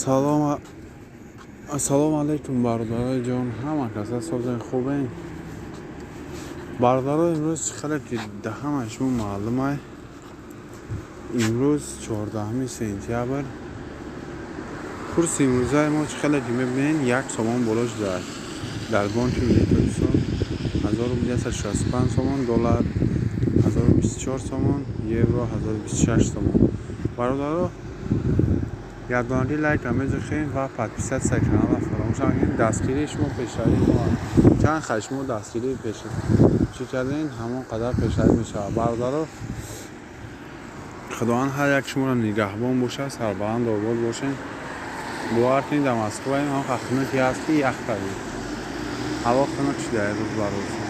Салом, ассалому алайкум, бародарои ҷон, ҳама каса созен, хубен? Бародаро, имрӯз хеле ки да ҳамаи шумо маълумай, имрӯз 14 сентябр. Курси имрӯзаи мо, чӣ хеле ки мебинед, 1 сомон боло шудааст. Дар Бонки Миллии Тоҷикистон 1165 сомон доллар, 1024 сомон евро, 1026 сомон. Бародаро, якдонагӣ лайка мезухем ва подписаться канала фаромӯш накунед. Дастгирии шумо пешравии мо. Чанд қадр шумо дастгирии пеш чӣ кардем, ҳамон қадар пешравӣ мешавад. Бародаро, Худованд ҳар як шуморо нигаҳбон бошад, сарбаланд обод бошед. Бовар кунед, дар Москваем, ҳам хунуке ҳаст, ки ях кардем. Ҳаво хунук шуда рӯз ба рӯз.